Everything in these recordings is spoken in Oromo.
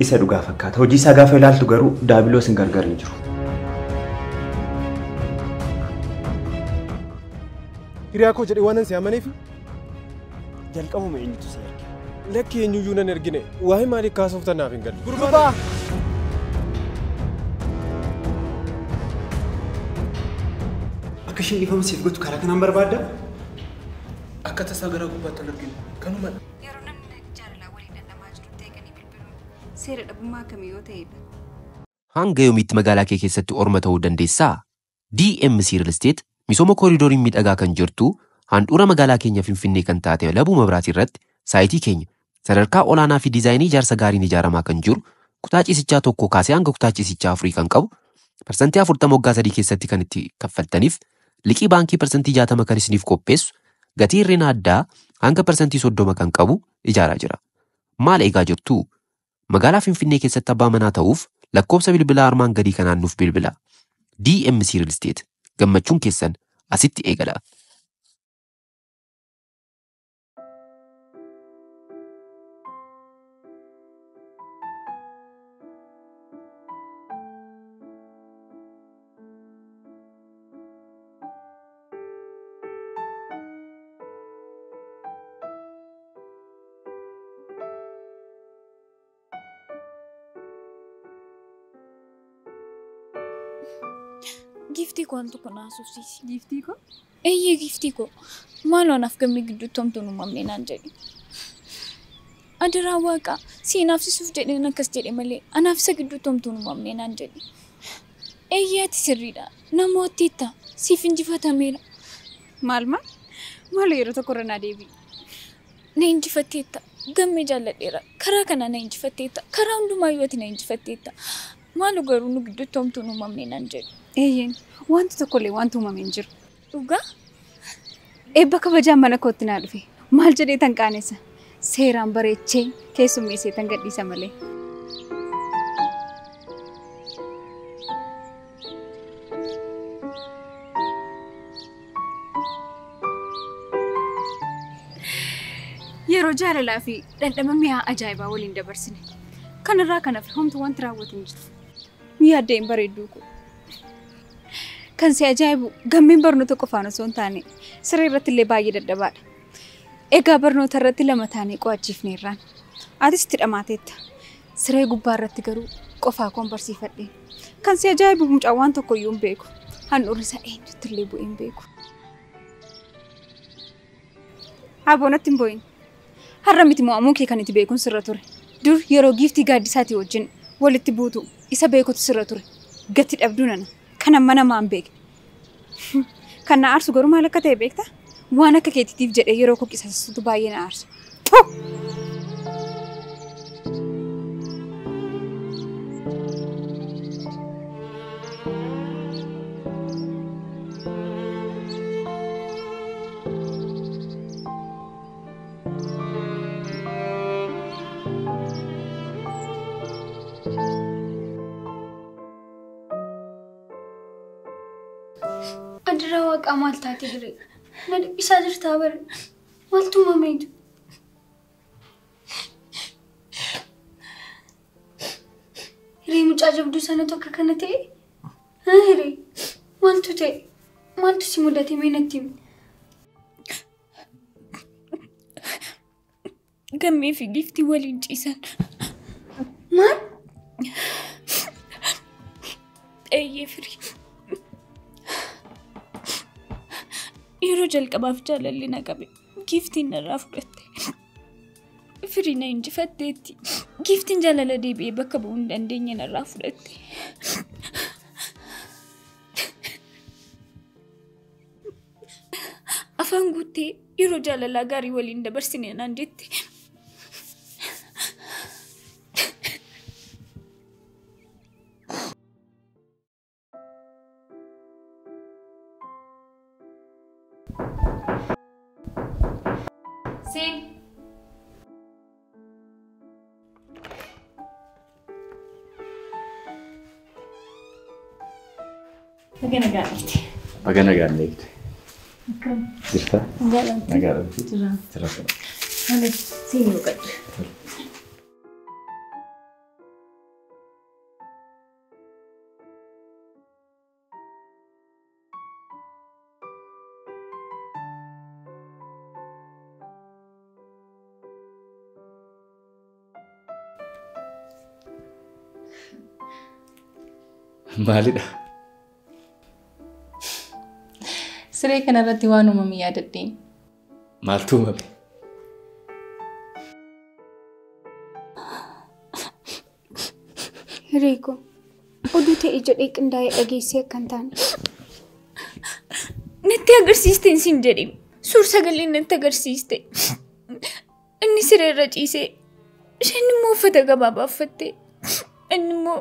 Isa dhugaa fakkaata. Hojii isaa gaafa ilaaltu garuu daabiloos hin gargar hin jiru. Hiriyaa koo jedhee waan si amaneef jalqabuma eenyutu si erge? Lakki eenyuyyuu nan ergine. Waa'ee maalii kaasuuf naaf hin galle. Gurbaa! Akka isheen dhiifama siif gootu karaa kanaan barbaadda? Akka tasaa gara gubbaatti hin arginu. Kanuma. Yeroo namni jaalalaa waliin dhandhamaa jiru ta'e bilbiluun seera dhabummaa kamii yoo ta'edha. Hanga yoomiitti magaalaa kee keessatti orma ta'uu dandeessaa? DMC Real Estate misooma kooriidorii miidhagaa kan jirtu handhuura magaalaa keenya Finfinnee kan taate Labuu Mabiraatii irratti saayitii keenya sadarkaa olaanaa fi diizaayinii ijaarsa gaariin ijaaramaa kan jiru kutaa ciisichaa 1 kaasee hanga kutaa ciisichaa 4 kan qabu 40% waggaa 3 keessatti kan itti kaffaltaniif liqii baankii 60% kan isiniif qopheessu gatii hir'ina addaa hanga 30% kan qabu ijaaraa jira. Maal eegaa jirtu? Magaalaa Finfinnee keessatti abbaa manaa ta'uuf lakkoofsa bilbilaa armaan gadii kanaan nuuf bilbila. DMC Real Estate gammachuun keessan asitti eegala. Giiftii koo wantu kun haasofsiisi. Giiftii koo? Eeyyee giiftii koo. Maaloo anaaf gammee gidduutti homtuu hin uumamne naan jedhi. Adaraa waaqaa si hinaafsisuuf jedheen akkas jedhe malee anaaf isa gidduutti homtuu hin uumamne naan jedhi. Eeyyee ati sirriidha. Namoottiitta siif injifatameera. Maal maal? Maaloo yeroo tokko irra naa deebi'i. Na injifatteetta. Gammee jaalladheera. Karaa kana na injifatteetta. Karaa hundumaayyuu ati na injifatteetta. Maaloo garuu nu gidduutti homtuu hin uumamne naan jedhi. Eeyyeen wanti tokkollee wanti uumame hin jiru. Dhugaa? Eebba kabajaan mana kootti naa dhufe. Maal jedhee tan qaanessa? Seeraan bareechee keessummeessee tan gadhiisa malee. Yeroo jaalalaa fi dhandhama mi'aa ajaa'ibaa waliin dabarsine. Kanarraa kan hafe homtuu wanti raawwatu hin jiru. Yaaddee hin bareedduu koo. Kan si ajaa'ibu gammeen barnoota qofaan osoo hin taane siree irratti illee baay'ee dadhabaadha. Egaa barnoota irratti 2 taanee qo'achiifneerraan. Atis itti dhamaateetta. Siree gubbaa irratti garuu qofaa koon barsiifadhe. Kan si ajaa'ibu mucaan waan tokko iyyuu hin beeku. Handhuurri isaa eenyutti illee bu'ee hin beeku. Aboonatti hin boo'in. Har'a miti mo'amuu kee kan itti beekuun sirra ture. Dur yeroo giiftii gaaddisaatii wajjin walitti buutu isa beekutu sirra ture. Gati dhabduu nana. Kan amma namaa hin beekne. Kan na aarsu garuu maal akka ta'e beektaa? Waan akka keetiitiif jedhee yeroo koo qisaasessutu baay'ee na aarsa. Adaraa waaqaa maal taate hiree? Na dhiphisaa jirtaa bare. Maaltu uumameetu? Hiree mucaa jabduu sanatu akka kana ta'e? Hiree maaltu ta'e? Maaltu si mudate mee natti himi? Gammee fi giiftii waliin ciisan. Maal? Eeyyee firii. Yeroo jalqabaaf jaalalli na qabe giiftiin narraa fudhatte. Firii na injifatteetti. Giiftiin jaalala deebi'ee bakka bu'uu hin dandeenye narraa fudhatte. Afaan guuttee yeroo jaalalaa gaarii waliin dabarsine naan jette. Seen. Baga nagaan dhufte. Baga nagaan eegde. Jirtaa? Nagaadha. Jira. Jira. Malee seenuu qabdu. Maalidha? Siree kanarratti waan uumame yaadadheen. Maaltu uumame? Hireeko, oduu ta'e jedhee qindaa'ee dhageessee akka hin taane. Natti agarsiisteen siin jedhee suur sagalee natti agarsiiste. Inni siree irra ciisee isheen immoo uffata gabaabaa uffatte. Inni immoo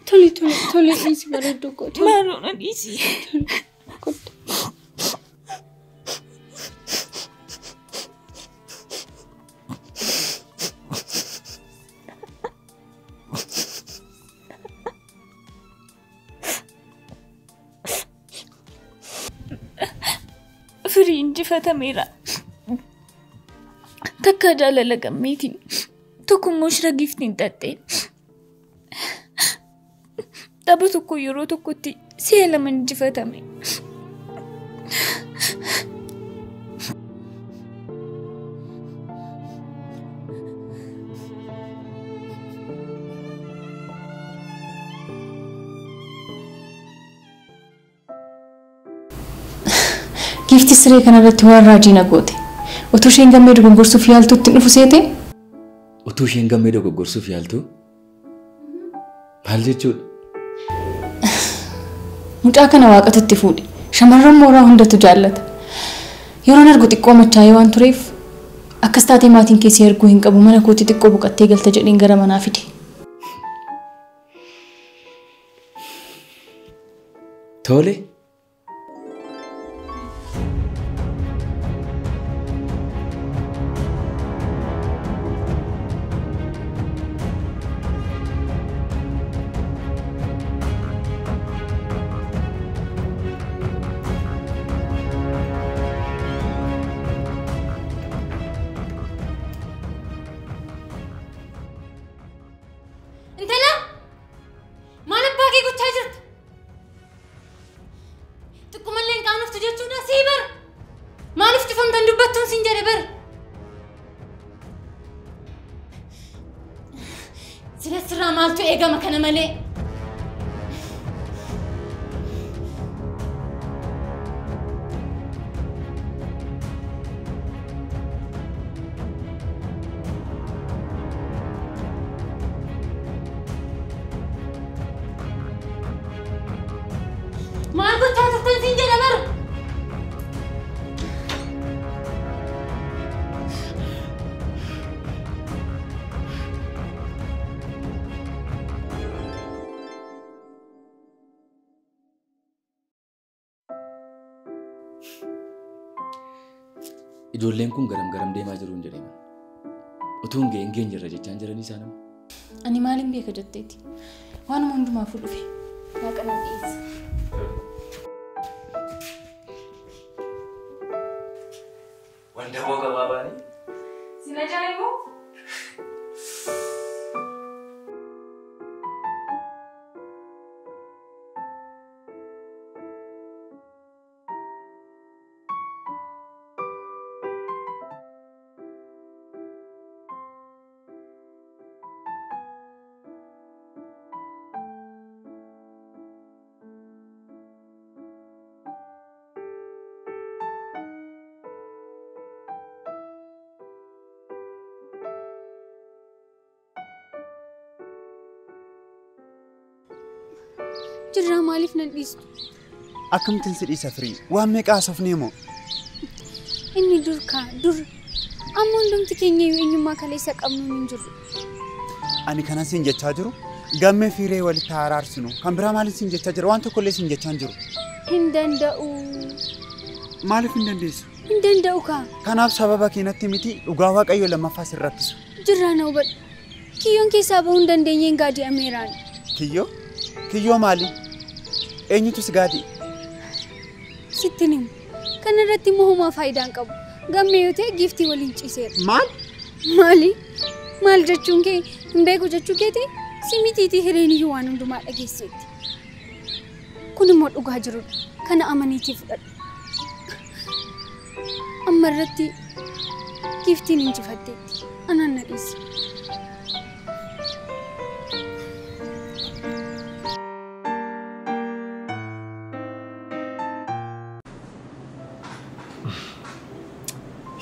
Tole tole tole dhiisi bareedduu koo. Maaloo na dhiisi. Firii injifatameera. Takka jaalala gammeetiin tokkommoo shira giiftiin xaxxee. Tapha tokko yeroo tokkotti si'a lama injifatame. Giifti siree kanarratti waan raajii na goote. Utuu isheen gammee dogoggorsuuf yaaltuutti dhufu seete? Utuu isheen gammee dogoggorsuuf yaaltu? Maal jechuudha? Mucaa kana waaqatu itti fuudhe. Shamarran mooraa hundatu jaallata. Yeroon argu xiqqoo machaa'ee waan tureef akkas taatee maatiin keessi erguu hin qabu mana kootti xiqqoo boqottee galta jedheen gara manaa fide. Tole. Intala! Maal abbaa kee gochaa jirta? Xiqqoomallee hin qaanoftu jechuudha sii bara! Maaliif cufamtan dubbattuun siin jedhe bara? Sila sirraa maaltu eegama kana malee? Maal gochaa turtan siin jedhe bara? Ijoolleen kun garam garam deemaa jiru hin jedhee. Utuu hin ga'in geenyerra jechaan jiranii isaan amma. Ani maaliin beeka jetteeti? Waanuma hundumaafuu dhufe. Waaqa nan dhiyeessa. Wandaboo gabaabaanii. Sin ajaa'iboo? Jirraa maaliif nan dhiistu? Akkamittiin si dhiisa firii? Waan meeqa haasofnee moo? Inni dur kaa dur. Amma hundumti keenya eenyummaa kaleessa qabnuun hin jirru. Ani kanan siin jechaa jiru gammee fiiree walitti araarsinu. Kan biraa maaliin siin jechaa jira? Waan tokkollee siin jechaa hin jiru. Hin danda'u. Maaliif hin dandeessu? Hin danda'u kaa. Kanaaf sababa keenatti miti dhugaa Waaqayyo lammaffaa sin rakkisu. Jirraa na hubadhu. Kiyyoon keessaa bahuu hin dandeenyeen gaadi'ameeraan. Kiyyoo? Kiyyoo maali? Eenyutu si gaadi'e? Sitti himu. Kana irratti immoo homaa faayidaa hin qabu. Gammee yoo ta'e giiftii waliin ciiseera. Maal? Maali? Maal jechuun kee hin beeku jechuu keeti? Si mitiitii hireen iyyuu waan hundumaa dhageesseetti. Kun immoo dhugaa jirudha. Kana amaniitii fudhadhu. Amma irratti giiftiin injifatteetti. Anaan na dhiisi.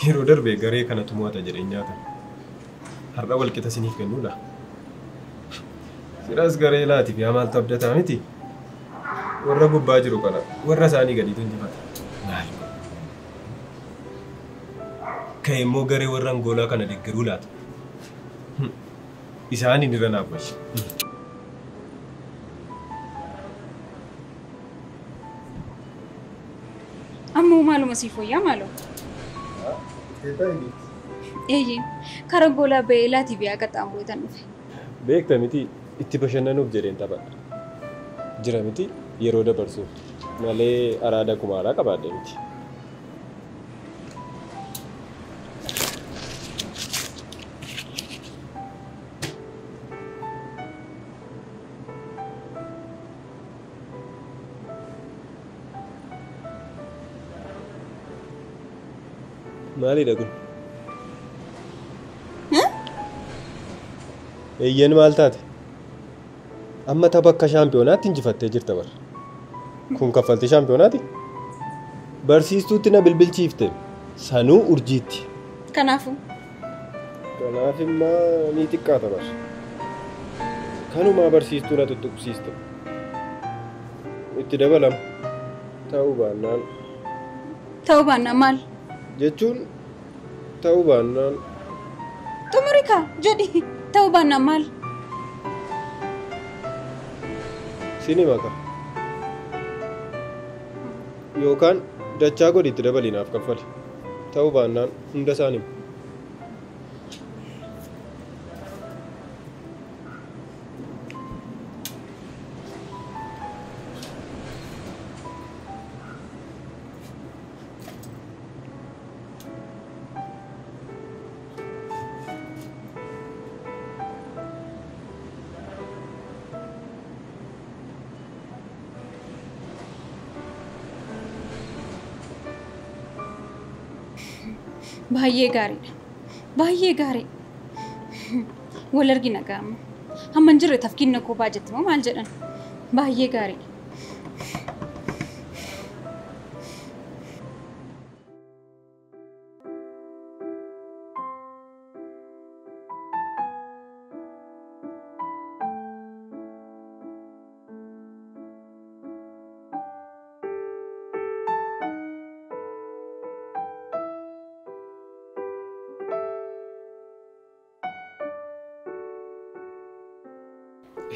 Yeroo darbe garee kanatu mo'ata jedhee nyaatan. Har'a walqixa isiniif kennuu laa? Siras garee laatiif yaa maaltu abdataa miti? Warra gubbaa jiru kana warra isaanii gadiitu injifata. Maal? Ka'e immoo garee warra Angoolaa kana deeggaruu laata? Isaaniin irra naaf wayya. Ammoo maaluma siif wayyaa maaloo? Eeyyee, karaa goolaa ba'ee laatii biyyaa qaxxaamureetan dhufe. Beekta miti itti bashannanuuf jedheen taphadha. Jira miti yeroo dabarsuuf malee araada kumaaraa qabaadhe miti. Maalidha kun? Eeyyeen maal taate? Amma tapha akka shaampiyonaatti injifattee jirta bara. Kun kaffaltii shaampiyonaati? Barsiistuutti na bilbilchiifte. Sanuu urjiitti. Kanaafuu? Kanaaf immoo ni xiqqaata bara. Kanumaa barsiistuu na tuttuqsiiste. Itti dabalama. Ta'uu baannaan. Ta'uu baannaan maal? Jechuun ta'uu baannaan. Xumurikaa jedhi ta'uu baannaan maal? Sini maka. Yookaan dachaa godhi itti dabalinaaf kaffali. Ta'uu baannaan hunda isaanii. Baay'ee gaariidha. Baay'ee gaarii. Wal argina gaama. Hamma hin jirre tafkiin na koobaa jette moo maal jedhan? Baay'ee gaariidha.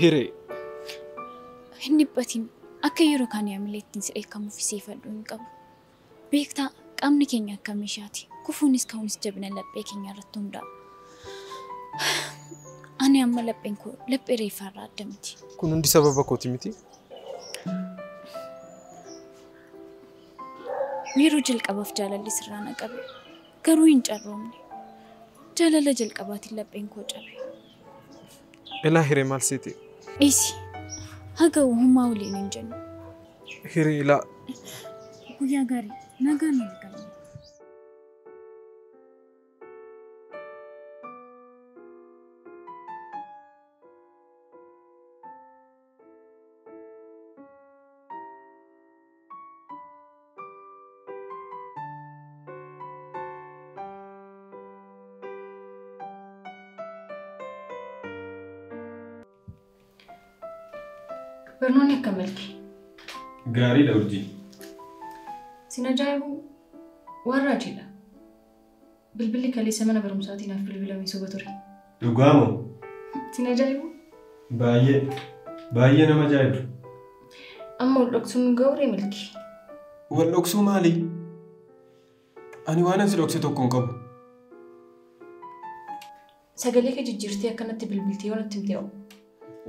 Hiree. Hin dhiphatin akka yeroo kaan yaamilee ittiin si dheekkamuuf seefadhuu hin qabu. Beektaa qaamni keenya akka meeshaati. Kufuunis ka'uunis jabina laphee keenya irratti hundaa'a. Ani amma lapheen koo laphee reeffaarraa adda miti. Kun hundi sababa kooti miti? Yeroo jalqabaaf jaalalli sirraa na qabe. Garuu hin carroomne. Jaalala jalqabaatiin lapheen koo cabe. Elaa hiree maal seete? Dhiisi. Haga uumaa waliin hin jennu. Hiree ilaa. Guyyaa gaarii nagaan wal galma. Barnoonni akka milki. Gaariidha urjii. Sin ajaa'ibu waan raajiidha. Bilbilli kaleessa mana barumsaatiin naaf bilbilamee soba ture. Dhugaa moo? Sin ajaa'ibu? Baay'ee baay'ee nama ajaa'ibu. Amma wal dhoksuun ga'uuree milki. Wal dhoksuu maali? Ani waan asi dhokse tokko hin qabu. Sagalee kee jijjiirtee akkanatti bilbiltee yoo natti himte hoo?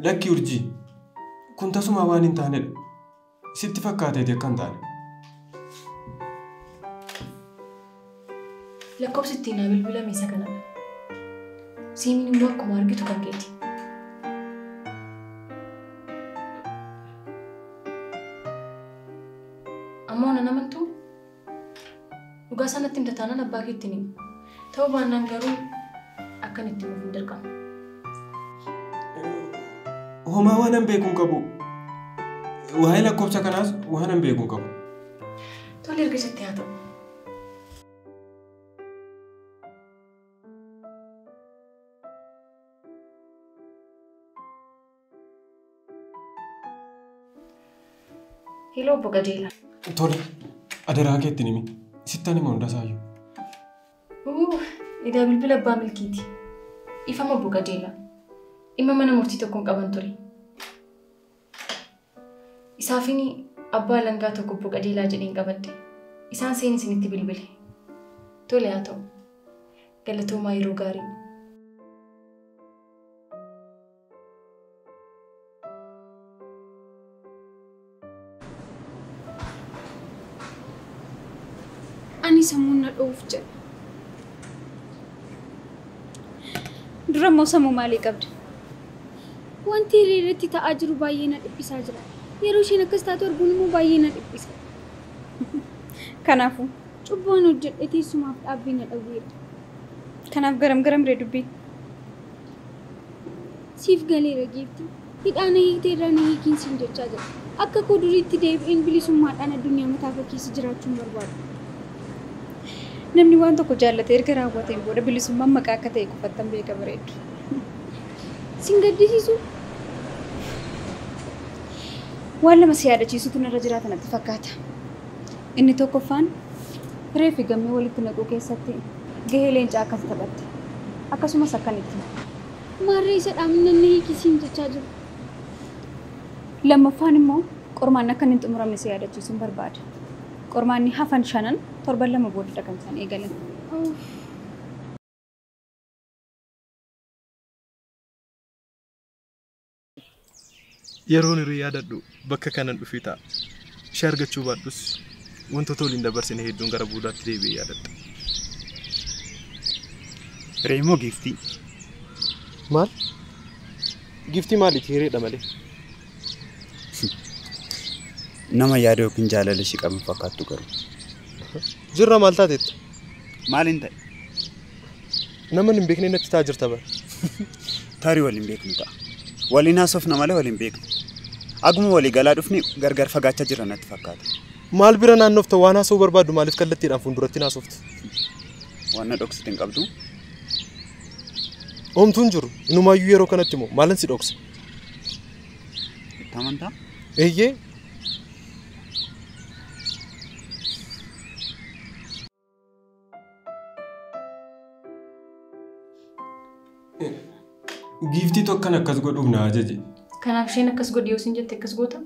Lakki urjii. Kun tasuma waan hin taanedha. Sitti fakkaateeti akka hin taane. Lakkoofsi ittiin naa bilbilame isa kanadha. Siimiin immoo akkuma argitu kan keeti. Ammoo nan amantuu? Dhugaa sanatti himta taanaan abbaa keetti ni hima. Ta'uu baannaan garuu akkan itti himuuf hin dirqamu. Homaa waan an beeku hin qabu. Waa'ee lakkoofsa kanaas waan an beeku hin qabu. Tole erga jettee haa ta'u. Hello obbo Qajeelaa. Tole, adaraa keetti nimi. Sittan hima hundasaayyuu. Egaa bilbila abbaa milkiiti. Ifama obbo Qajeelaa. Dhimma mana murtii tokkoon qaban ture. Isaafini abbaa langaa tokko obbo Qajeelaa jedheen qabadde. Isaan seen isinitti bilbile. Tole haa ta'u. Galatoomaa yeroo gaarii. Ani sammuun na dhoof jedha. Dura immoo sammuu maalii qabda? Wanti hiriirratti ta'aa jiru baay'ee na dhiphisaa jira. Yeroo isheen akkas taatu arguun immoo baay'ee na dhiphisa. Kanaafuu cubbuun hojjedhe teessumaaf dhaabbii na dhawweera. Kanaaf garam garam ree dubbii? Siif galeera giifti. Hidhaa na hiiktee irraa na hiikiin siin jechaa jira. Akka koo duriitti deebi'een bilisummaadhaan addunyaa mataa koo keessa jiraachuun barbaadu. Namni waan tokko jaallatee erga raawwateen booda bilisummaan maqaa akka ta'e qofattan beeka bareedu. Sin gaddisiisu? Waan lama si yaadachiisutu narra jiraata natti fakkaata. Inni tokkoffaan hiree fi gammee walitti naquu keessatti gahee leencaa akkas taphatte. Akkasumas akkanitti. Maarree isa dhaabni na hiikisiin jechaa jiru. Lammaffaan immoo qormaan akka inni hin xumuramne si yaadachiisuun barbaada. Qormaanni hafan shanan torban lama booda kan isaan eegalan. Yeroon hiree yaadadhu bakka kanan dhufee ta'a. Ishee argachuu baadhus wantoota waliin dabarsine hedduun gara boodaatti deebi'ee yaadadha. Hiree moo giiftii? Maal? Giiftii maaliiti hireedha malee? Nama yaada yookiin jaalala ishee qaban fakkaattu garuu. Jirra maal taateetta? Maaliin ta'e? Nama hin beekne natti ta'aa jirta bara. Tarii waliin beeknu ta'a. Waliin haasofna malee waliin beeknu. Aguma walii galaa dhufne gargar fagaachaa jirra natti fakkaata. Maal bira naannofta waan haasa'uu barbaaddu maaliif kallattiidhaan fuulduratti haasofta? Waan na dhoksite hin qabdu? Homtuu hin jiru. Inumaayyuu yeroo kanatti immoo maalan si dhoksa? Itti amantaa? Eeyyee. Giiftii tokkan akkas godhuuf na ajaje. Kanaaf isheen akkas godhi yoo siin jette akkas goota?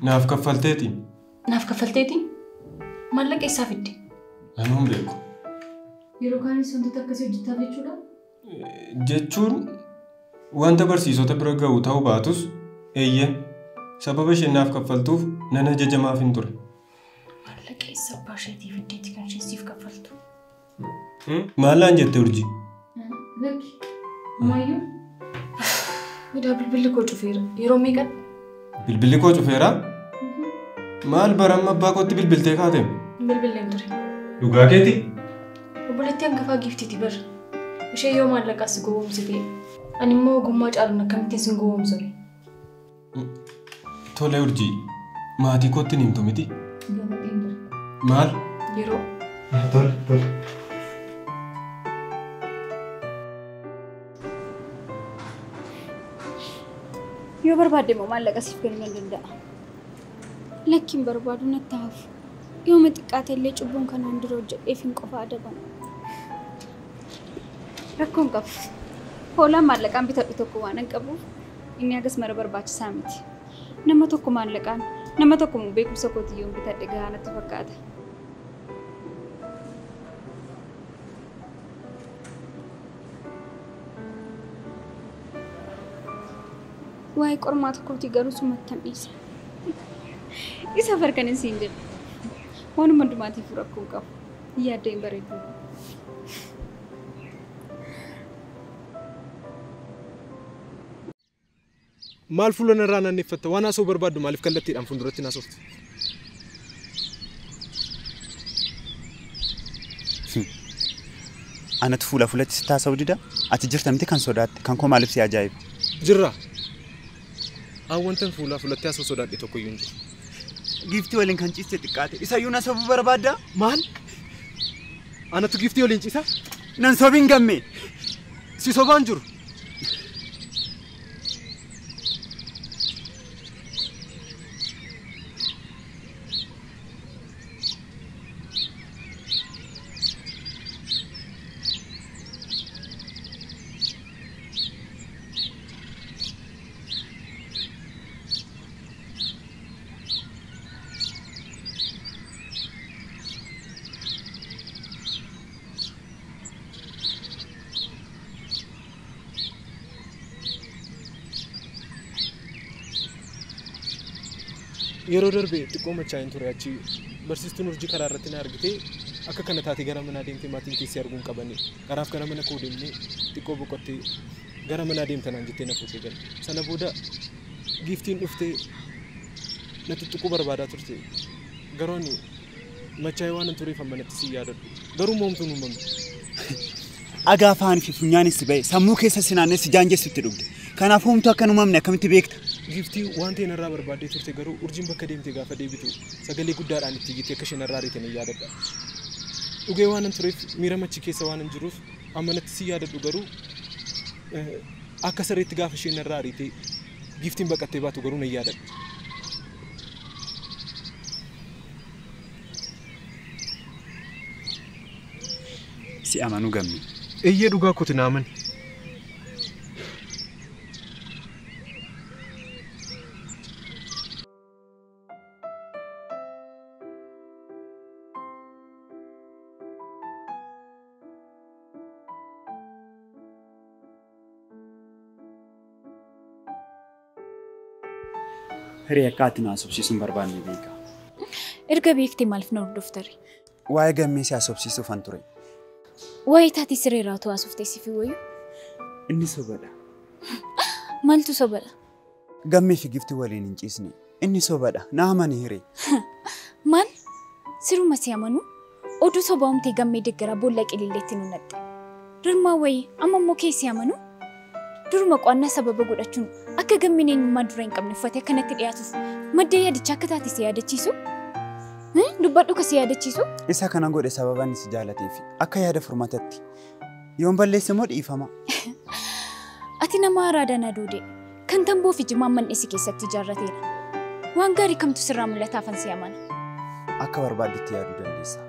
Naaf kaffalteeti. Naaf kaffalteeti? Maallaqa eessaa fidde? Anuu hin beeku. Yeroo kaanis wantoota akkasii hojjettaaf jechuudha? Jechuun wanta barsiisota bira ga'u ta'uu baatus eeyyee sababa isheen naaf kaffaltuuf nan ajajamaaf hin ture. Maallaqa eessa abbaa isheetii fiddeeti kan isheen siif kaffaltu? Maallaan jette Urjii? Lakki. Maayyuu? Edaa bilbilli koo cufeera. Yeroo meeqan? Bilbilli koo cufeera? Maal baramma abbaa kootti bilbiltee kaate? Bilbilleen ture. Dhugaa keeti? Obboleettii hangafaa giiftiiti bar. Ishee yoo maallaqaas gowwoomsite ani immoo ogummaa caaluun akkamittiin sin gowwoomsure? Tole Urjii, maatii kootti hin himtu miti? Gaafadheen ture. Maal? Yeroo. Tole, tole. Yoo barbaadde immoo maallaqa siif kennuu nan danda'a. Lakki hin barbaadu natti hafu. Yooma xiqqaate illee cubbuun kanaan dura hojjedheef hin qofa adabama. Rakkoon qabu. Hoolaan maallaqaan bitadhu tokko waan hin qabuuf inni hagas mara barbaachisaa miti. Nama tokko maallaqaan nama tokko immoo beekumsa kootiyyuu bitadhe gahaa natti fakkaata. Waa'ee qormaata kootii garuu sumattan dhiisa. Isa farkan hin siin jedhu. Waanuma hundumaatiif rakkoo hin qabu. Yaadda hin bareedu. Maal fuula narraa naanneeffatta? Waan haasa'uu barbaaddu maaliif kallattiidhaan fuulduratti haasoftu? Anatu fuula fuulatti sitti haasa'uu dida? Ati jirta miti kan sodaatte kan koo maaliif si ajaa'iba? Jirra. An wantan fuula fuulatti haasa'uu sodaadhe tokkoyyuu hin jiru. Giiftii waliin kan ciiste xiqqaate. Isayyuu na sobuu barbaaddaa? Maal? Anatu giiftii waliin ciisa? Nan sobiin gamme. Si sobaan jiru. Yeroo darbe xiqqoo machaa'een ture achi barsiistuun urjii karaa irratti na argite akka kana taatee gara manaa deemtee maatiin keessi arguun qabanii karaaf gara mana koo deemnee xiqqoo boqottee gara manaa deemta naan jettee na fuutee galte. Sana booda giiftiin dhuftee na tuttuquu barbaadaa turte. Garuu ani machaa'ee waan hin tureef amma natti si yaadadhu. Garuu moomtuun uumamte. Dhagaa afaan fi funyaanis ba'e sammuu keessa sinaannee si jaanjessutti dhugde. Kanaaf homtuu akka hin uumamne akkamitti beekta? Giiftii waan ta'e narraa barbaaddee turte garuu urjiin bakka deemte gaafa deebitu sagalee guddaadhaan itti iyyitee akka isheen narraa ariite nan yaadadha. Dhugee waan hin tureef miira machi keessa waan hin jiruuf amma natti si yaadadhu garuu akka sarreetti gaafa isheen narraa ariite giiftiin baqattee baatu garuu nan yaadadha. Si amanuu gammee. Eeyyee dhugaa kooti na amani. Hiree akka ati na haasofsiisuu hin barbaanne beeka. Erga beektee maaliif na hordoftare? Waa'ee gammee si haasofsiisuufan ture. Waa'ee taatii sireeraa otoo haasoftee siif wayyu? Inni sobadha. Maaltu sobadha? Gammee fi giftii waliin hin ciisne. Inni sobadha. Na amani hiree. Maal? Siruma si amanuu? Oduu sobaa uumtee gammee deeggaraa boolla qililleetti nu naqxe. Rirmaa wayii amma immoo keessi amanuu? Duruma qo'annaa sababa godhachuun akka gammeen eenyummaa dura hin qabne uffatee akkanatti dhiyaatuuf madda yaadichaa akka taate si yaadachiisu? Dubbadhu ka si yaadachiisu? Isa kana godhe sababa inni si jaalateef akka yaada furmaatatti. Yoon balleesse immoo dhiifama. Ati nama araadaan aduude kan tamboo fi jimaan man'isi keessatti ijaarrateera. Waan gaarii kamtu sirraa mul'ata afan si amana. Akka barbaaddetti yaaduu dandeessa.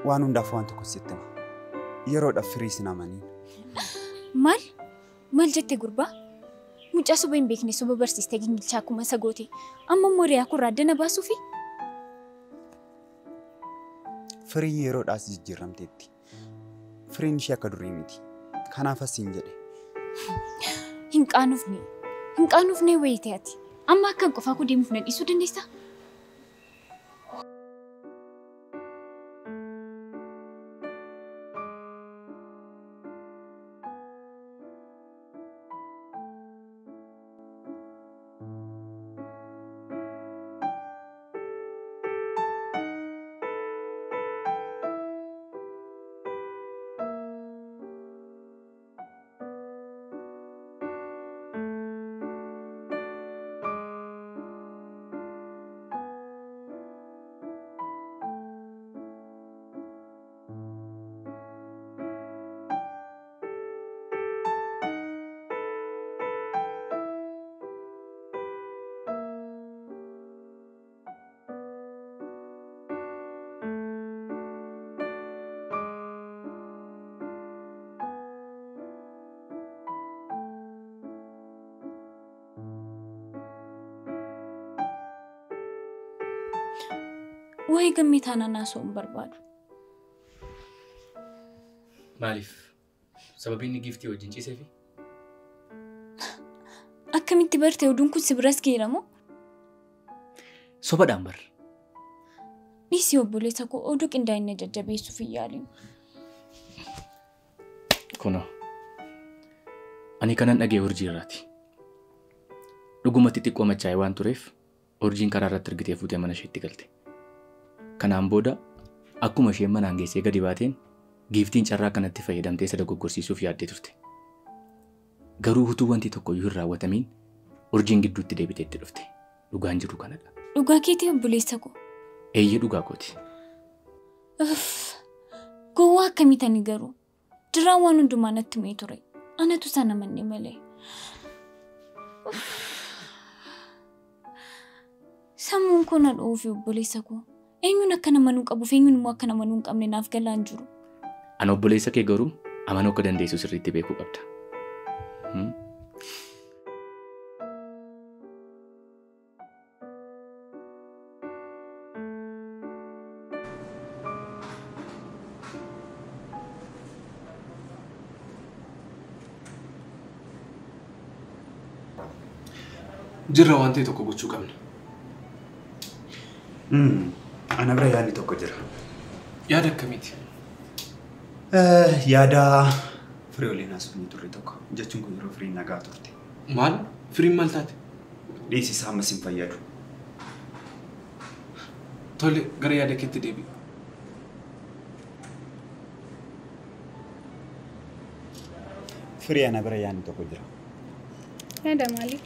Waan hundaaf waan tokko sitti hima. Yeroodhaaf firii sin amaniin. Maal? Maal jette gurbaa? Mucaa soba hin beekne soba barsiistee gingilchaa akkuma isa goote. Amma immoo hiriyaa koorraa addana baasuufi? Firii yeroodhaas jijjiiramteetti. Firiin ishee akka durii miti. Kanaaf asiin jedhe. Hin qaanofne. Hin qaanofne wayii ati. Amma akkan qofaa koo deemuuf na dhiisuu dandeessaa? Waa'ee gammee taanaan haasa'uu hin barbaadu. Maaliif? Sababiin inni giiftii wajjin ciiseefi? Akkamitti barte oduun kun si biras geera moo? Sobadhaan bar. Dhiisii obboleessa koo oduu qindaa'ina jajjabeessuuf hin yaalin. Kunoo. Ani kanan dhaga'e urjii irraati. Dhugumatti xiqqoo machaa'e waan tureef urjiin karaa irratti argitee fuutee mana isheetti galte. Kanaan booda akkuma isheen manaan geessee gadi baateen giiftiin carraa kanatti fayyadamtee isa dogoggorsiisuuf yaaddee turte. Garuu utuu wanti tokko iyyuu hin raawwatamiin urjiin gidduutti deebitee itti dhufte. Dhugaan jiru kanadha. Dhugaa keetii obboleessa koo? Eeyyee dhugaa kooti. Gowwaa akkamitanii garuu? Jiraan waan hundumaa natti himee ture. Anatu sana manne malee. Sammuun koo na dhoofi obboleessa koo. Eenyuun akka namanuu qabuuf eenyuun immoo akka namanuu hin qabne naaf galaa hin jiru. Ana obboleessa kee garuu amanuu akka dandeessu sirriitti beekuu qabda. Jirra waan ta'e tokko gochuu qabna. Ana bira yaadni tokko jira. Yaada akkamiiti? Yaada firii waliin haasofnee turre tokko jechuun kun yeroo firiin nagaa turte. Maal? Firiin maal taate? Dhiisi isaa ammas hin fayyadu. Tole gara yaada keetti deebi'i. Firii ana bira yaadni tokko jira. Yaada maalii?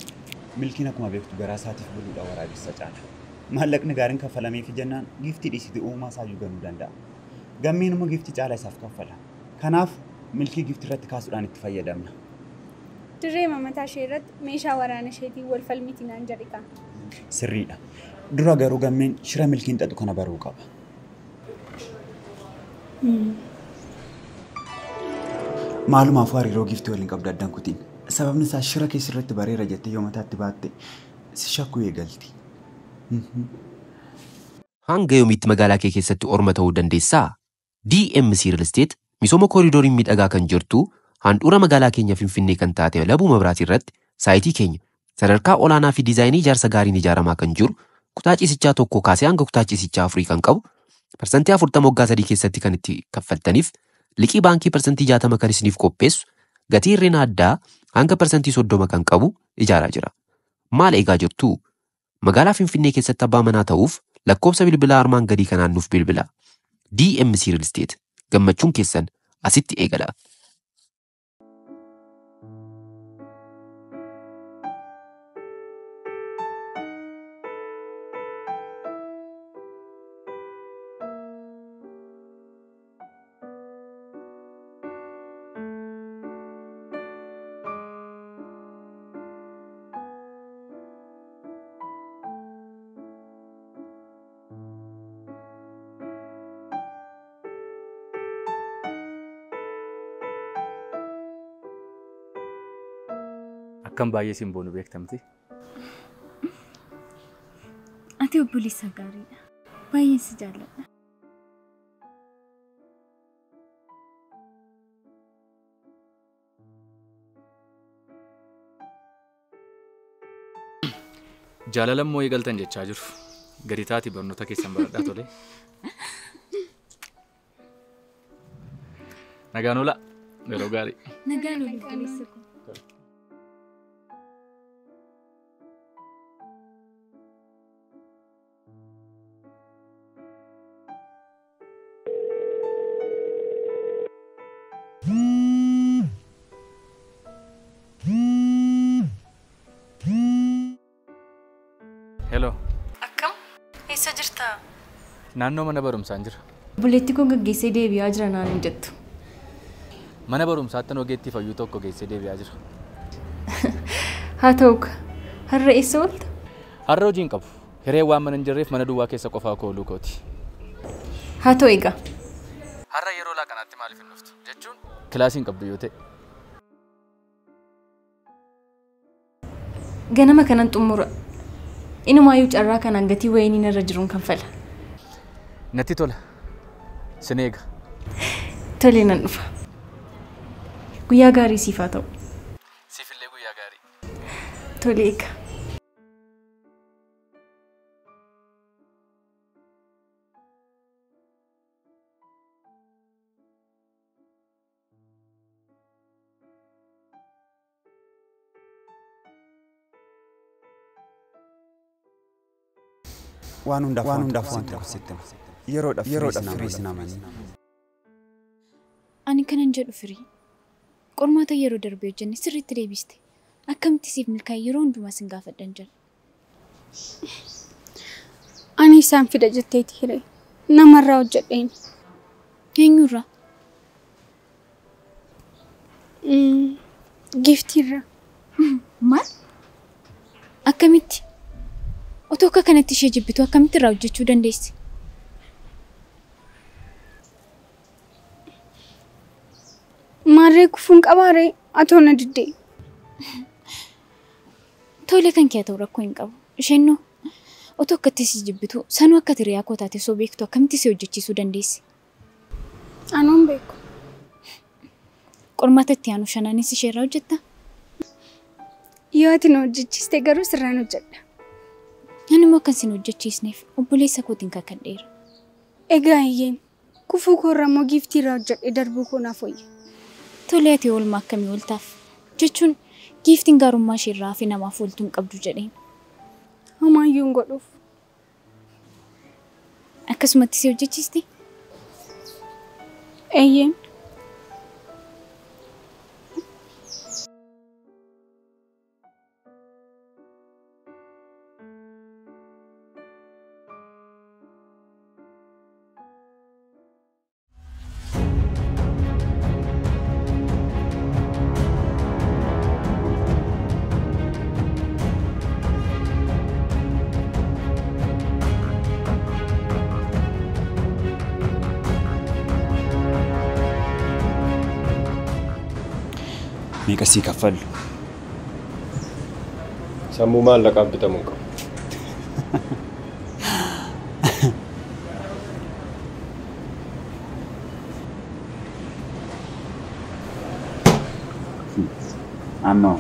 Milkiin akkuma beektu garaa isaatiif buluudha waraabessa caala. Maallaqni gaariin kaffalameef jennaan giiftii dhiisiti uumaa isaa iyyuu ganuu danda'a. Gammeen immoo giiftii caalaa isaaf kaffala. Kanaaf milkii giiftii irratti kaasuudhaan itti fayyadamna. Dirree mataa ishee irratti meeshaa waraana isheetiin wal falmiti naan jedhe kaa. Sirriidha. Dura garuu gammeen shira milkiin xaxu kana baruu qaba. Maalumaafuu hariiroo giiftii waliin qabdu addaan kutiin. Sababni isaa shira keessa irratti bareera jettee yoo mataatti baatte si shakkuu eegalti. Hanga yoomiitti magaalaa kee keessatti orma ta'uu dandeessaa? DMC Real Estate misooma kooriidorii miidhagaa kan jirtu handhuura magaalaa keenya Finfinnee kan taate Labuu Mabiraatii irratti saayitii keenya sadarkaa olaanaa fi diizaayinii ijaarsa gaariin ijaaramaa kan jiru kutaa ciisichaa tokko kaasee hanga kutaa ciisichaa afurii kan qabu 40% waggaa 3 keessatti kan itti kaffaltaniif liqii baankii 60% kan isiniif qopheessu gatii hir'ina addaa hanga 30% kan qabu ijaaraa jira. Maal eegaa jirtu? Magaalaa Finfinnee keessatti abbaa manaa ta'uuf lakkoofsa bilbilaa armaan gadii kanaan nuuf bilbila. DMC Real Estate gammachuun keessan asitti eegala. Akkam baay'ee siin boonu beektamti. Ati obboleessa gaariidha. Baay'een si jaalladha. Jaalala immoo eegaltan jechaa jiru. Gadi taati barnoota keessan baradhaa tole. Nagaan oola. Yeroo gaarii. Nagaan ooli obboleessa koo. Hello. Akkam? Eessa jirta? Naannoo mana barumsaan jira. Obboleetti kun gaggeessee deebi'aa jira naan hin jettu. Mana barumsaatti ogeettii fayyuu tokko geessee deebi'aa jira. Haa ta'u har'a eessa oolta? Har'a hojii hin qabu. Hireen waan mana hin jirreef mana duwwaa keessa qofaa koo ooluu kooti. Haa ta'u egaa. Har'a yeroo laaqanaatti maaliif hin dhuftu jechuun kilaasii hin qabdu yoo ta'e. Ganama kanan xumura. Inumaayyuu carraa kanaan gatii wayinii narra jiruun kanfala. Natti tola. Sin eega. Tole nan dhufa. Guyyaa gaarii siif haa ta'u. Siifillee guyyaa gaarii. Tole eega. Waan hundaaf waan tokko sitti hima. Yeroodhaaf firii sin amanii. Ani kanan jedhu firii. Qormaata yeroo darbee hojjenne sirriitti deebiste. Akkamitti siif milkaa'e yeroo hundumaa sin gaafadhan jira. Ani isaan fida jetteeti hiree. Namarraa hojjedheen. Eenyurraa? Giiftiirraa. Maal? Akkamitti? Otoo akka kanatti ishee jibbitu akkamitti irraa hojjechuu dandeessi? Maarree kufuun qabaaree atoo na diddee. Tole kan kee ta'u rakkoo hin qabu. Isheen noo otoo akkatti si jibbitu sanuu akka hiriyaa koo taate osoo beektu akkamitti si hojjechiisuu dandeessi? Anuun beeku. Qormaata itti aanu shanaanis isheerraa hojjettaa? Yoo ati na hojjechiiste garuu sirraan hojjedha. Ani immoo akkan sin hojjechiisneef obboleessa kootiin kakadheera. Egaa iyyeen kufuu koorra immoo giiftii irraa hojjedhee darbuu koo naaf wayya. Tolee ati oolmaa akkamii ooltaaf? Jechuun giiftiin gaarummaa ishee irraa hafe namaaf ooltuu hin qabdu jedheen. Homaayyuu hin godhuuf. Akkasumatti si hojjechiisti? Eeyyeen. Meeqa sii kaffallu? Sammuu maallaqaan bitamuu hin qabu. Amma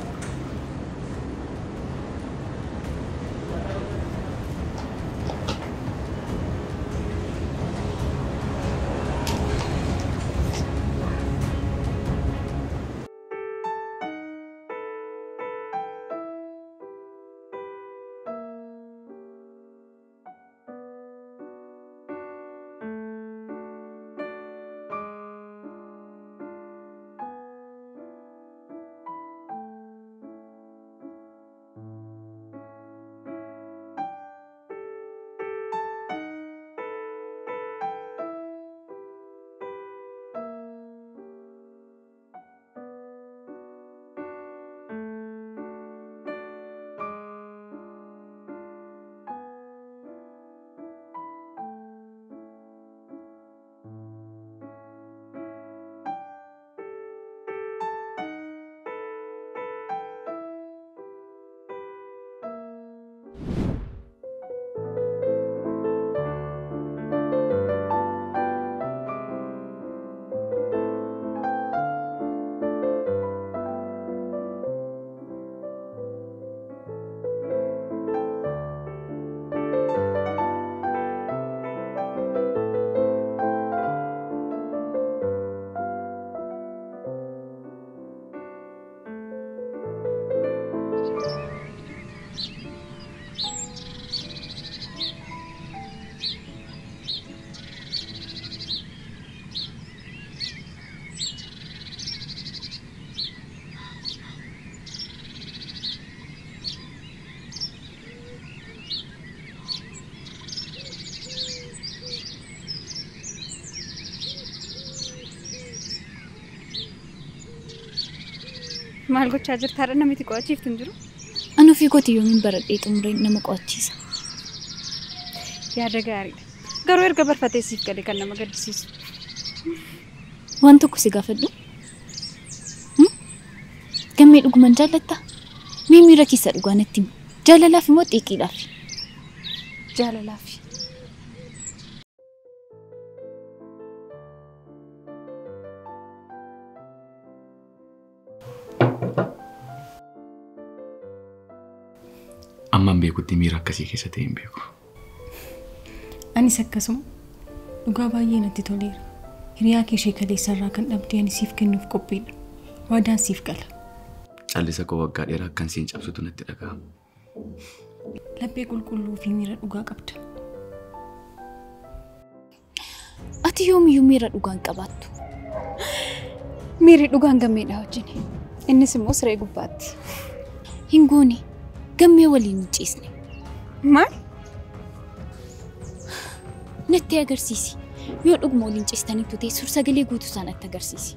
Maal gochaa jirtaadha namni qo'achiiftu hin jiru? Ani ofii kootii yoomiin baradhee xumureen nama qo'achiisa. Yaada gaariidha. Garuu erga barfatee siif gale kan nama gaddisiisu. Waan tokko si gaafadhu. Gammee dhuguman jaallattaa? Mee miira keessa dhugaa natti himi. Jaalalaaf immoo xiiqiidhaaf? Jaalalaaf. Amman beekutti miira akkasii keessa ta'e hin beeku. Anis akkasuma dhugaa baay'ee natti toleera. Hiriyaa kee ishee kaleessarraa kan dhabdee ani siif kennuuf qophiidha. Waadaan siif gala. Callisa koo waggaa dheeraa akkan siin cabsutu natti dhaga'ama. Laphee qulqulluu fi miira dhugaa qabda. Ati yoomiyyuu miira dhugaa hin qabaattu. Miirri dhugaan gammeedha wajjin. Innis immoo siree gubbaatti. Hin goone. Gammee waliin hin ciisne. Maal? Natti agarsiisi. Yoo dhuguma waliin ciistanitti ta'e suur-sagalee guutuu isaa natti agarsiisi.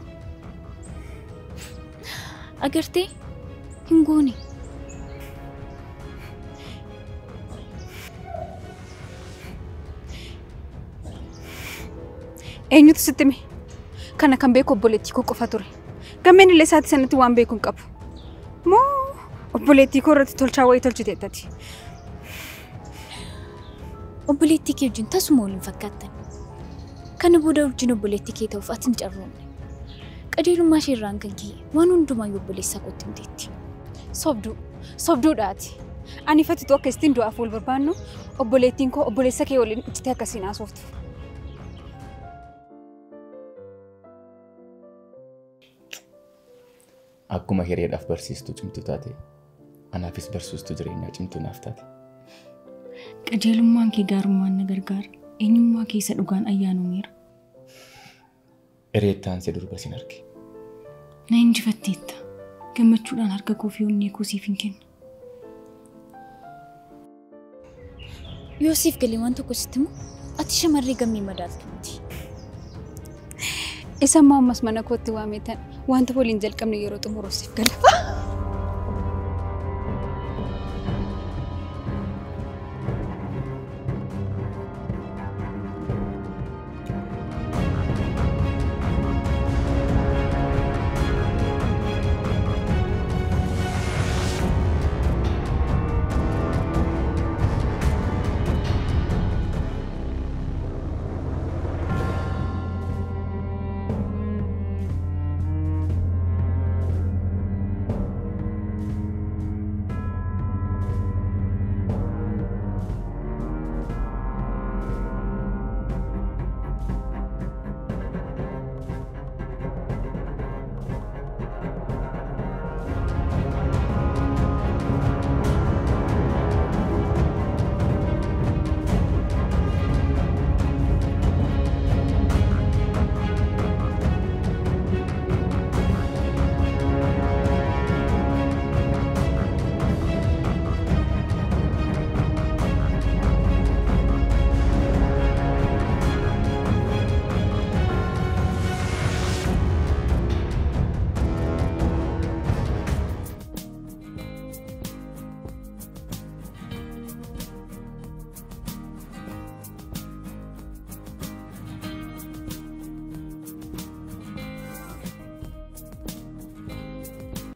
Agartee hin goone. Eenyutu sitti hime? Kana kan beeku obboleettii koo qofa ture. Gammeen illee isaatii sanatti waan beeku hin qabu. Moo obboleettii koo irratti tolchaa wayii tolchiteettati. Obboleettii kee wajjin tasuma waliin fakkaattan. Kana booda wajjin obboleettii kee ta'uuf ati hin carroomne. Qajeelummaa ishee irraan kan ka'e waan hundumaayyuu obboleessaa kootti himteetti. Sobduu, sobduudha ati. Ani fatitu akka ittiin du'aaf wal barbaannu obboleettiin koo obboleessa kee waliin iccitii akkasiin haasoftu. Akkuma hireedhaaf barsiistuu cimtuu taate, anaafis barsiistuu jireenyaa cimtuu naaf taate. Qajeelummaan kee gaarummaan na gargaara. Eenyummaa keessa dhugaan ayyaanomeera. Ereettaan si durba sin arge. Na injifatteetta. Gammachuudhaan harka koo fi onnee koo siif hin kenna. Yoo siif galee waan tokko sitti himu, ati shamarree gammee madaaltu miti. Isa ammaa ammas mana kootti waametan wanta waliin jalqabne yeroo xumuru siif gala.